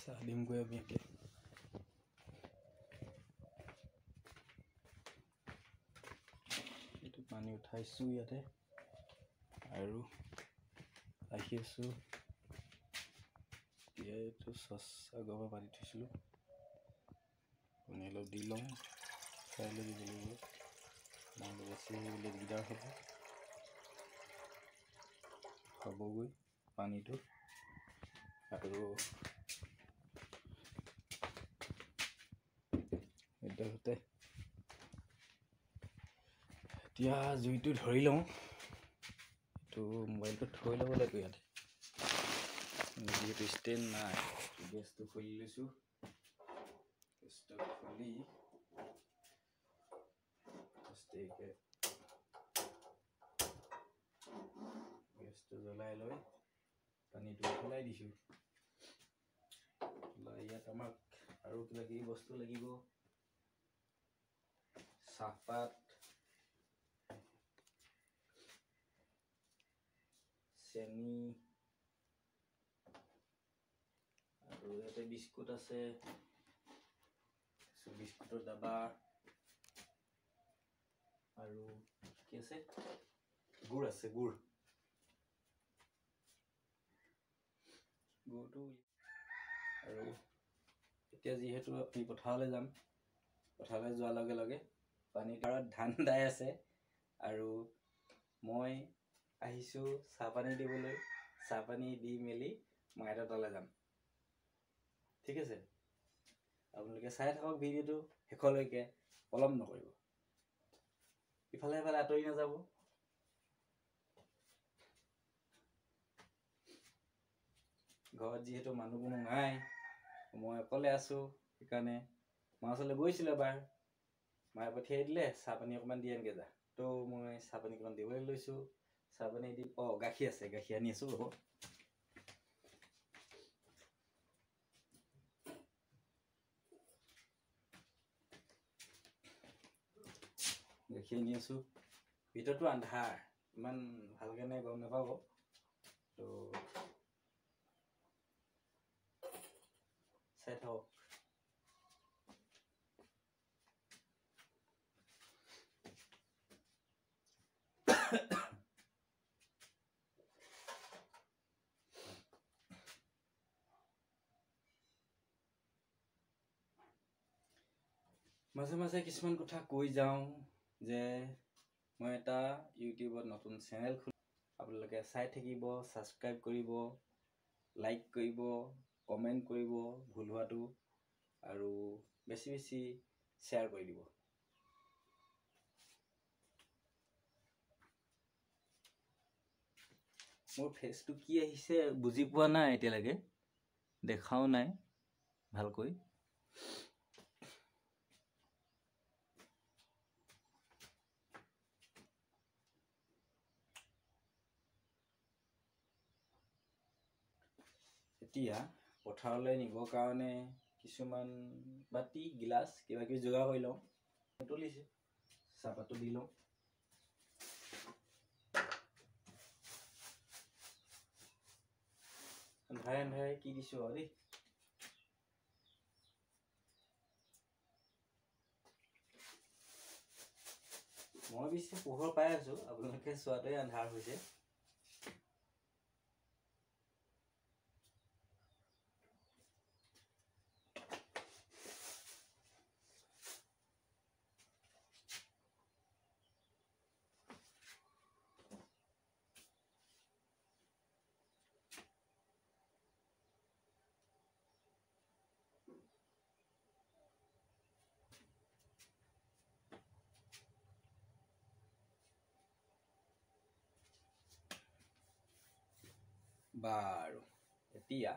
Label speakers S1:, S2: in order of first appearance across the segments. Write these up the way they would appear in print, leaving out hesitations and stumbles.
S1: চাহ দিমগৈ আমি এতিয়া। এইটো পানী উঠাইছোঁ ইয়াতে আৰু আহি আছোঁ। এতিয়া এইটো চচ আগৰ পৰা পাতি থৈছিলোঁ, পানী অলপ দি লওঁ, চাই লৈ দিব লাগিব, নহ'লে বেছি হৈ গ'লে দিগদাৰ হ'ব হ'বগৈ পানীটো। আৰু সদ্যহতে এতিয়া জুইটো ধৰি লওঁ। এইটো মোবাইলটো থৈ ল'ব লাগিব ইয়াতে, যিহেতু ষ্টেণ্ড নাই। গেছটো খুলি লৈছোঁ, গেছটো খুলি গেছটো জ্বলাই লৈ পানীটো উতলাই দিছোঁ। ইয়াত আমাক আৰু কিবা কিবি বস্তু লাগিব, চাহপাত, চেনি, আৰু ইয়াতে বিস্কুট আছে, বিস্কুটৰ ডাবা, আৰু কি আছে, গুড় আছে, গুড়, গুড়টো। আৰু এতিয়া যিহেতু আমি পথাৰলৈ যাম, পথাৰলৈ যোৱাৰ লগে লগে পানী পাৰত ধান দাই আছে আৰু মই আহিছোঁ চাহপানী দিবলৈ। চাহপানী দি মেলি মাইতা তালৈ যাম। ঠিক আছে, আপোনালোকে চাই থাকক ভিডিঅ'টো শেষলৈকে, পলম নকৰিব, ইফালে সিফালে আঁতৰি নাযাব। ঘৰত যিহেতু মানুহ কোনো নাই, মই অকলে আছোঁ, সেইকাৰণে মাৰ ওচৰলৈ গৈছিলোঁ এবাৰ, মায়ে পঠিয়াই দিলে চাহপানী অকণমান দি আনগৈ যা। তো মই চাহপানী অকণমান দিবলৈ লৈছোঁ। চাহপানী দি অঁ গাখীৰ আছে, গাখীৰ আনি আছোঁ, ৰ'ব। গাখীৰ আনি আছোঁ। ভিতৰটো আন্ধাৰ, ইমান ভালকৈ নাই গম নাপাব। তো চাই থাকক। মাজে মাজে কিছুমান কথা কৈ যাওঁ যে মই এটা ইউটিউবত নতুন চেনেল খুলি, আপোনালোকে চাই থাকিব, ছাবস্ক্ৰাইব কৰিব, লাইক কৰিব, কমেণ্ট কৰিব ভুল হোৱাটো, আৰু বেছি বেছি শ্বেয়াৰ কৰি দিব। মোৰ ফেচটো কি আহিছে বুজি পোৱা নাই এতিয়ালৈকে, দেখাও নাই ভালকৈ। এতিয়া পথাৰলৈ নিবৰ কাৰণে কিছুমান বাতি, গিলাচ কিবা কিবি যোগাৰ কৰি লওঁ। তুলিছে, চাহপাতটো দি লওঁ। আন্ধাৰে আন্ধাৰে কি দিছোঁ আৰু দেই। মই পিছে পোহৰ পাই আছোঁ, আপোনালোকে চোৱাটোৱে আন্ধাৰ হৈছে। বাৰু এতিয়া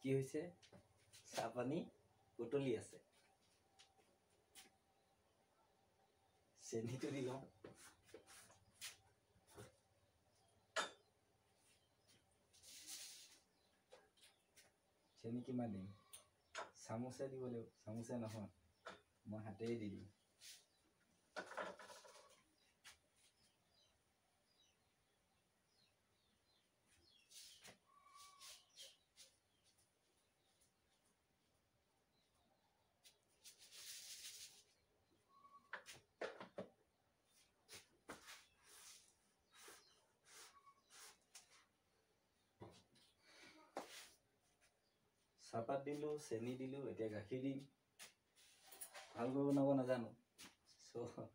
S1: কি হৈছে, চাহপানী উতলি আছে, চেনিটো দি লওঁ। চেনি কিমান দিম, চামুচে দিব লাগিব, চামুচে নহয় মই হাতেৰে দি দিম। চাহপাত দিলোঁ, চেনি দিলোঁ, এতিয়া গাখীৰ দিম। ভালকৈ বনাব নাজানো। চ'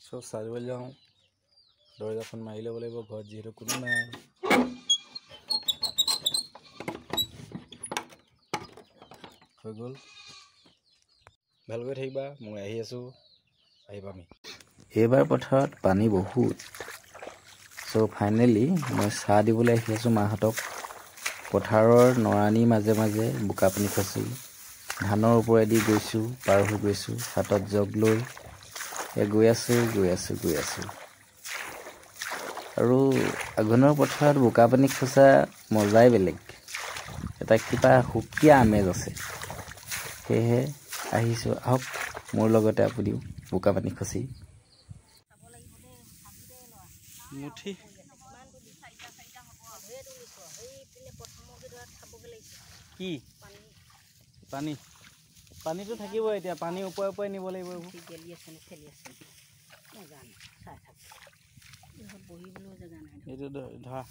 S1: চ' চাহ দিবলৈ যাওঁ। দৰ্জাখন মাৰি ল'ব লাগিব, ঘৰত যিহেতু কোনো নাই। হৈ গ'ল। ভালকৈ থাকিবা, মই আহি আছোঁ, আহি পামি। এইবাৰ পথাৰত পানী বহুত। চ' ফাইনেলি মই চাহ দিবলৈ আহি আছোঁ মাহঁতক। পথাৰৰ নৰানিৰ মাজে মাজে বোকা পানী খচি ধানৰ ওপৰেদি গৈছোঁ, পাৰ হৈ গৈছোঁ, হাতত জগ লৈ গৈ আছোঁ, গৈ আছোঁ, গৈ আছোঁ। আৰু আঘোণৰ পথাৰত বোকা পানী খচা মজাই বেলেগ, এটা কিবা সুকীয়া আমেজ আছে। সেয়েহে আহিছোঁ, আহক মোৰ লগতে আপুনিও বোকা পানী খচি। মুঠি কি পানী, পানীটো থাকিব এতিয়া, পানী ওপৰে ওপৰে নিব লাগিব। এইটো ধৰা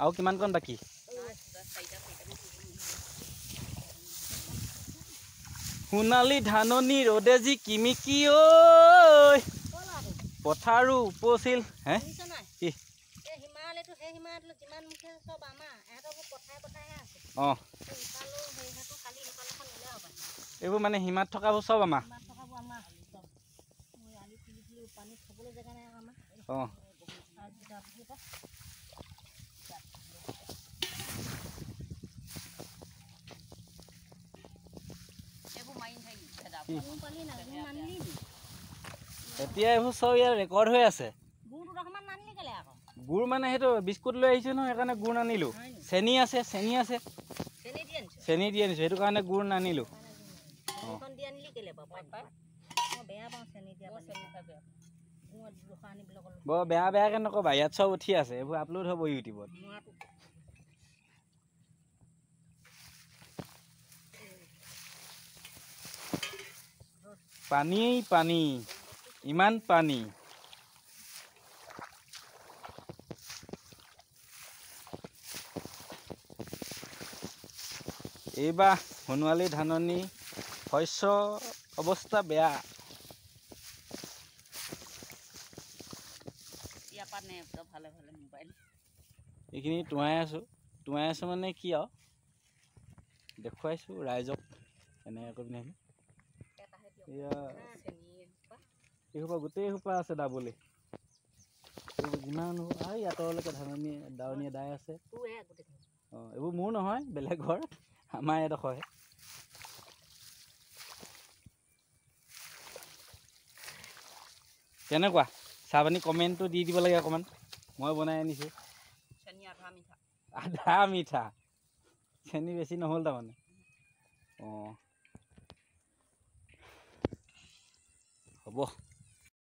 S1: আৰু কিমানকণ বাকী? সোণালী ধাননি ৰ'দে যি কিমিকি ঐ, পথাৰো উপছিল। হে কি? অঁ, এইবোৰ মানে সীমাত থকাবোৰ চব আমাৰ। অঁ, এতিয়া এইবোৰ চব ইয়াত ৰেকৰ্ড হৈ আছে। গুড় মানে সেইটো বিস্কুট লৈ আহিছোঁ নহয়, সেইকাৰণে গুড় নানিলোঁ। চেনি আছে, চেনি আছে, চেনি দি আনিছোঁ, সেইটো কাৰণে গুড় নানিলোঁ। বৰ বেয়া বেয়াকৈ নক'বা, ইয়াত চব উঠি আছে, এইবোৰ আপলোড হ'ব ইউটিউবত। পানী পানী, ইমান পানী। এইবাৰ সোণোৱালী ধাননি শস্য অৱস্থা বেয়া। এইখিনি টোঁৱাই আছোঁ, টোঁৱাই আছোঁ মানে কি আৰু দেখুৱাইছোঁ ৰাইজক এনেকৈ কৰি পিনে। এয়া এইসোপা গোটেই সোপা আছে দাবলি, যিমান আঁতৰলৈকে ধাননি দাৱনীয়ে দাই আছে। অঁ, এইবোৰ মোৰ নহয়, বেলেগৰ, আমাৰ এডোখৰহে। কেনেকুৱা চাহপানী কমেণ্টটো দি দিব লাগে অকণমান। মই বনাই আনিছোঁ আধা মিঠা, চেনি বেছি নহ'ল তাৰমানে। অঁ, হ'ব।